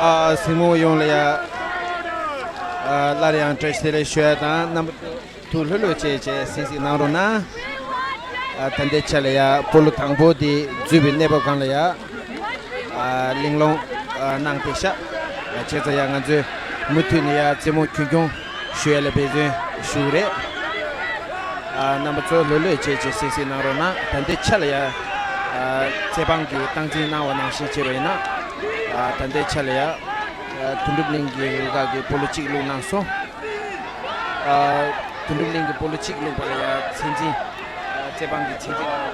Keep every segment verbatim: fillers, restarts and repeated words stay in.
ཨ། གཟིགས་མོ་ཡོངས་ལ་ཡ། ཨ། སླར་ཡང་བཀྲ་ཤིས་བདེ་ལེགས་ཞུ་ཡ་དང་། རྣམ་པ་ཚོ་ཐུགས་ལྷོད་ལྷོད་བྱས་བྱས་གཟིགས་གཟིགས་གནང་རོགས་གནང་། ཨ། ད་ལྟའི་ཆ་ལ་ཡ་སྤོ་ལོ་དང་པོ་དེ་འཛུལ་བའི་གནས་བབ་སྒང་ལ་ཡ། ཨ། གླེང་སློང་། ཨ། གནང་བསྡད་ཤག་བྱས་ཙང་ཡ་ང་ཚོས་མུ་མཐུད་ནས་ཡ་རྩེད་མོ་རྒྱུན་སྐྱོང་ཞུ་ཡ་ལ་འབད་བརྩོན་ཞུ་གི་རེད། ཨ། རྣམ་པ་ཚོ་ལྷོད་ལྷོད་བྱས་བྱས་གཟིགས་གཟིགས་གནང་རོགས་གནང་། ད་ལྟའི་ཆ་ལ་ཡ། ཨ། རྩེད་འབངས་ཀྱི་སྟངས་འཛིན་གནང་བ་ནང་བཞིན་བྱས་པ་ཡིན་ན། ཨ། ད་ལྟའི་ཆ་ལ་ཡ། ཨ། དོན་གྲུབ་གླིང་གི་རུ་ཁག་གིས་སྤོ་ལོ་གཅིག་བླུགས་གནང་སོང་། ཨ། དོན་གྲུབ་གླིང་གིས་སྤོ་ལོ་གཅིག་བླུགས་པ་ལ་ཡ་མཚན་འཛིན། ཨ། རྩེད་འབངས་ཀྱིས་མཚན་འཛིན་གནང་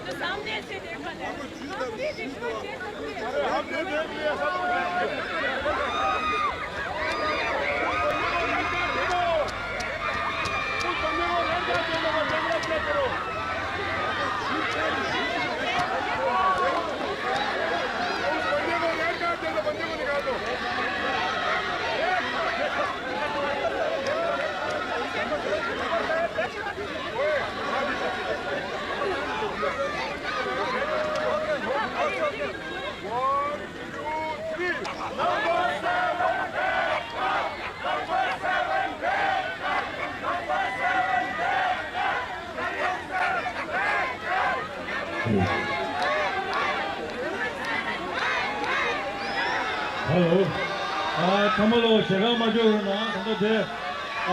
འདུག सामने से देखा जाए, हम भी विश्व के सबसे अरे, हमने देख लिया, सब कुछ देख लिया। उस बंदे को रेड कार्ड दे दो, बंदे को रेड कार्ड दे दो, बंदे को रेड कार्ड दे दो, बंदे को निकाल दो। ཧ་ལོ། ཨ། ཚང་མ་ལོ་ཞེ་དྲག་མ་འཇོག་རོགས་གནང་། ད་ལྟ་དེ།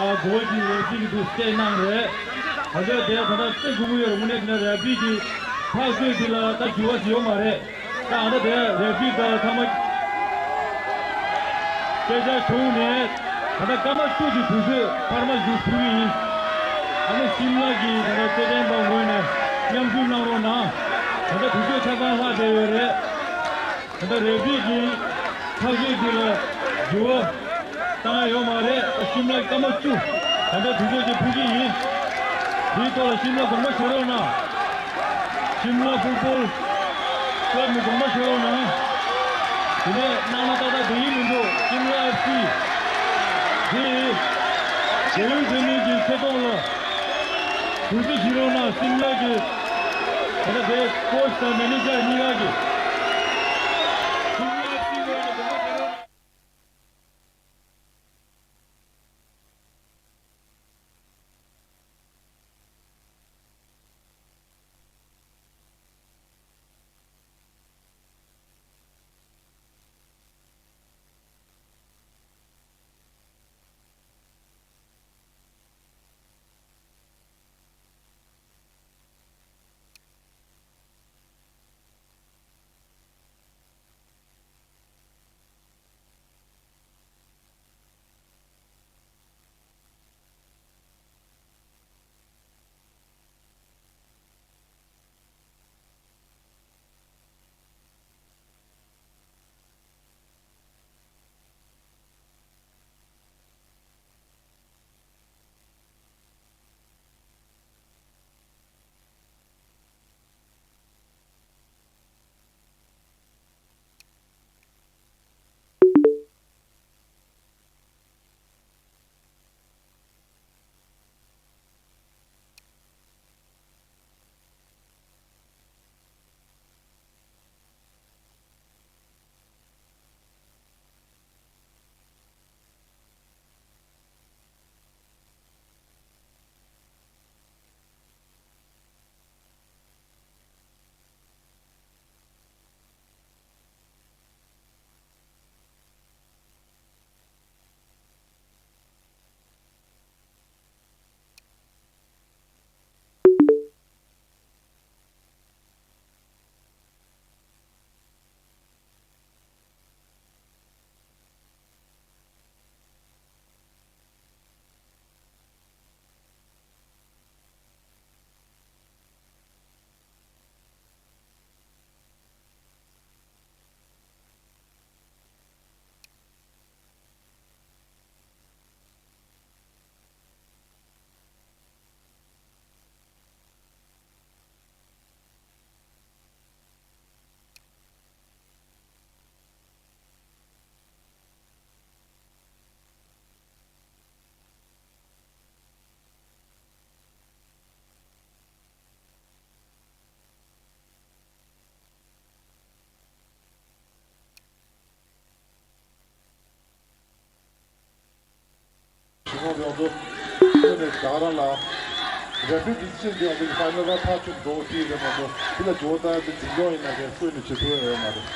ཨ། གོ་ཅི་རེ་ཅི་གི་དུ་སྟེ་གནང་རེད། ད་ལྟ་དེ་ད་ལྟ་སྟེ་གུ་གུ་ཡོད་རེད། དངོས་གནས་དེ་ན་རེ་པི་གི་ཐག་གཅོད་དེ་ལ་ད་འགྱུར་བ་ཞིག་ཡོད་མ་རེད། ད་ཨ་ད་དེ་རེ་པི་ད་ཚང་མ་སྐད་ཆ་བྱུང་ནས་ད་ལྟ་སྐར་མ་བཅུ་གི་དུས་ཚོད་འཕར་མ་ཞིག་ཕུལ་གི་ཡིན། ཨ་ནི་ཤིམ་ལ་གི་ད་ལྟ་རྩེད་འགྲན་པ་ངོས་ནས་མཉམ་ཞུགས་གནང་རོགས་གནང་། ད་ལྟ་དུས་ཚོད་ཆ་ཚང་ལྷག་བསྡད་ཡོད་རེད། ད་ལྟ་རེ་པི་གི་ཐག་གཅོད་འདི་ལ་འགྱུར་བ་བཏང་ཡ་ཡོད་མ་རེད། ཤིམ་ལ་སྐར་མ་བཅུ་ད་ལྟ་དུས་ཚོད་ཅིག་ཕུལ་གྱི་ཡིན། དེའི་ཐོག་ལ་ཤིམ་ལ་དགོངས་པ་བཞེས་རོགས་གནང་། ཤིམ་ལ་ཕུཊ་བོལ་ཀླབ་ནས་དགོངས་པ་བཞེས་རོགས་གནང་། དེ་ནས་གནང་ན་ཏག་ཏག་དེ་ཡིན་མི་འདུག་ཤིམ་ལ་ཨེཕ་སི་དེ་རྒྱལ་ཡོངས་འཛིན་མའི་གི་ཆེ་མཐོང་ལ། གུས་བརྩི་ཞུ་རོགས་གནང་། ཤིམ་ལ་གི་ད་ལྟ་དེ་ཀོ་ཆི་དང་མེ་ནེ་ཇར་གཉིས་ཀ་གི་ཤིམ་ལ་ཨེཕ་སི་ངོས་ནས་དགོངས་པ་བཞེས་རོགས། གཞུང་ཡོངས་རྫོགས་ཁྱོན་ནས་ད་ག་རང་ལ་རེ་ཕི་རི་ཌི་སི་ཤན་དེ་ཡང་དེ་ཕའི་ནལ་ར་ཐག་ཆོད་འགྲོ་གི་རེད་མ་གཏོགས་དེ་ལ་ཇོ་བོ་ཏཱ་དེ་འཛིན་སྐྱོང་ཡིན་ན་རེད། སུ་ཡིན་ནས་བྱེད་ཐུབ་ཡོད་མ་རེད།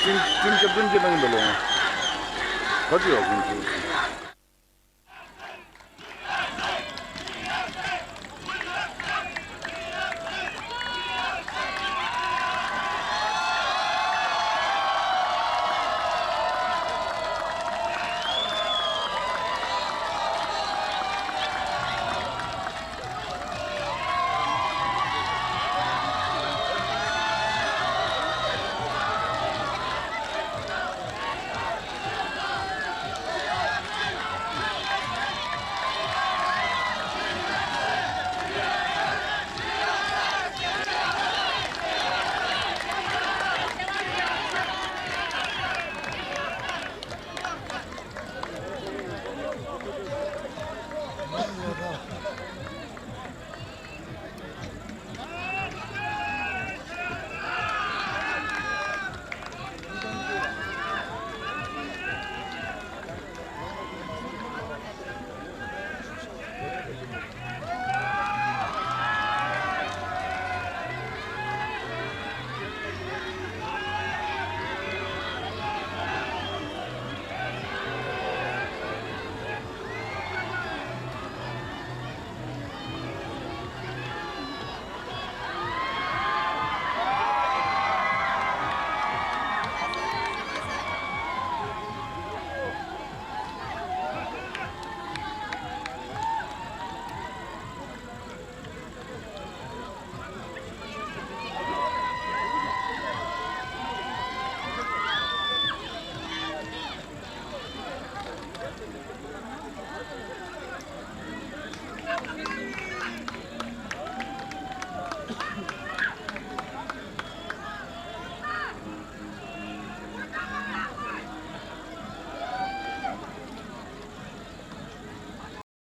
ཀྲིམ་ཀྲིམ་སྐྱབས་སྟོན་གྱི་གནང་འདུག་ལོ། ག་ཚོད་ཡོད་ཀུན་གྱི།